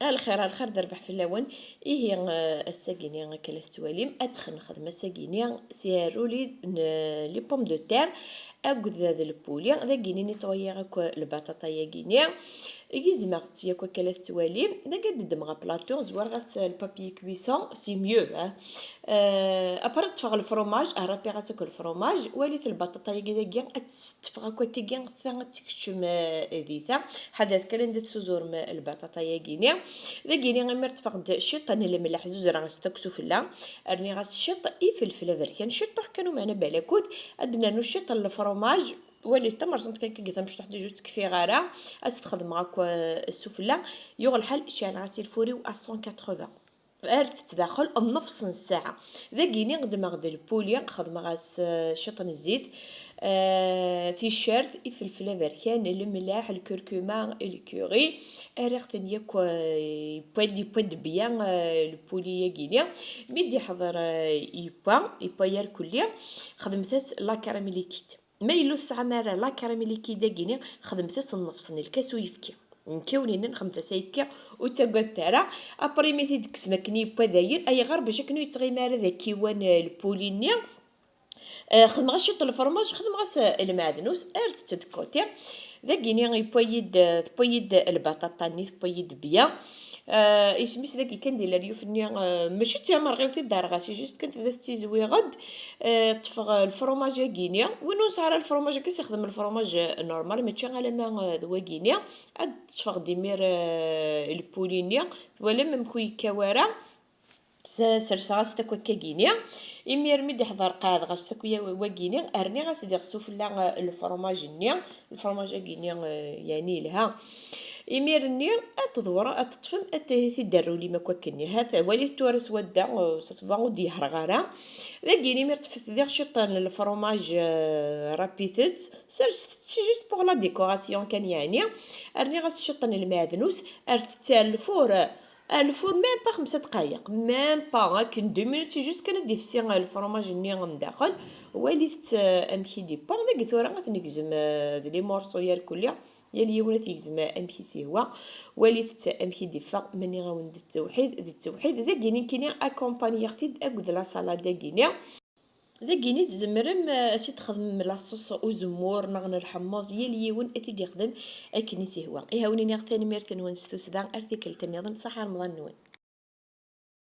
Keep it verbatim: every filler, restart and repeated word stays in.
A lxir, a lxir, d rrbeḥ fell-awen. Ihi, eh, ass-agi-ni, akka la tettwalim, ad nexdem ass-agi-ni s iruli n les pommes de terre akked d lpuli. Dagi-ni nettoyer akk lbaṭaṭa-yagi-ni. Gezmeɣ-tt yakk akka la tettwalim. Dagi ad d-ddmeɣ aplaṭu, zwareɣ-as le papier cuisson, c'est mieux, hein. Euh, après ṭṭfeɣ lefromaj, rrapiɣ-as akk lefromaj. Walit lbaṭaṭa-yagi dagi, ad tt-ṭṭfeɣ akk akkagi, ta ad tekcem, eh, di ta. Ḥadret kan anda tessuzurem lbaṭaṭa-yagi-ni. Dagi-ni imir ṭṭfeɣ-d ciṭ n lemleḥ, zuzreɣ-as-t akk sufella. Rniɣ-as ciṭ ifelfel aberkan, ciṭuḥ kan umeɛna balakud. Ad d-nernu ciṭ n lefromaj. Walit tamerẓant kan akkagi tamecṭuḥt, déjà ur tt-kfiɣ ara. Ad s-t-xedmeɣ akk, eh, sufella. Yuɣ lḥal, ceɛleɣ-as i lfur-iw à cent quatre-vingts. Ar tettdaxel nnefṣ n ssaɛa. Dagi-ni ddmeɣ-d lpuli, xedmeɣ-as, eh, ciṭ n zzit, eh, ticcert, ifelfel aberkan, lemlaḥ, lkurkuma, lkuri. Rriɣ-ten yakk, eh, yewwa-d, yewwa-d bya, eh, lpuli-yagi-ni. Mi d-iḥḍer, eh, yewwa, yewwa yarkulli, xedmet-as la caramélisée. Ma yella ur tesɛam ara la caramélisée dagi-ni, xedmet-as nnefṣ n lkas uyefki. Nekk i wen-yennan xedmet-as ayefki, ur ttagadet ara. Après mi t-id-tekksem akken yewwa dayen, ayɣer? Bac akken ur yettɣimi ara d akiwan, eh, lpuli-nni. Eh, xedmeɣ-as ciṭ n lefromaj, xedmeɣ-as, eh, lmeɛdnus, ar tett de côté. Dagi-ni yewwa-yi-d, eh, tewwa-yi-d lbaṭaṭa-nni, tewwa-yi-d bya. Eh, isem-is dagi kan di leryuf-nni, eh, mačči d timerɣiwt i d-rɣa, c'est juste kan tebda tettizwiɣ-d. Eh, ṭṭfeɣ, eh, lefromaj-agi-ni. Win ur nesɛi ara lefromaj-agi, sexdem lefromaj, eh, normal, mačči alamma, eh, d wagi-ni. Ad ṭṭfeɣ-d imir, eh, lpuli-nni. Twalam amek ur yekkaw ara? S-, serseɣ-as-t akk akkagi-ni. Imir mi d-iḥḍer qeɛdeɣ-as-t akk ya-, wagi-ni, rniɣ-as diɣ sufella, eh, lefromaj-nni. Lefromaj-agi-ni, eh, yeɛni yelha. Imir-nni ad teḍwrem, ad teṭṭfem, ad t-, t-id-terrulim akk akkenni. Hat, walit tura s wadda, eh, ça se voit ur d-yehreɣ ara. Dagi-ni imir ṭṭfet diɣ ciṭ n lefromaj, eh, rapit-t, serset-t, c'est juste pour la décoration kan yeɛni. Rniɣ-as ciṭ n lmeɛdnus, rret-t ar lfur, ar lfur même pas xemsa dqayeq, même pas, akken deux minutes, c'est juste kan ad d-ifsi, eh, lefromaj-nni n daxel. Walit-t, eh, amek i d-yewwa. Dagi tura ad t-negzem, eh, d les morceaux yarkulli. Yal yiwen ad t-yegzem amek i s-yehwa. Walit-t amek i d-iffeɣ, ma nniɣ-awen d ttewḥid, d ttewḥid. Dagi-ni nekkini accompagneɣ-t-id akked la salade-agi-ni. Dagi-ni tzemrem, eh, ad s-txedmem la sauce uzemmur neɣ n lḥemmuẓ, yal yiwen ad t-id-yexdem akken i s-yehwa. Ihi a wen-iniɣ tanemmirt-nwen s tussda, ar tikkelt nniḍen, ṣaḥa Remḍan-nwen.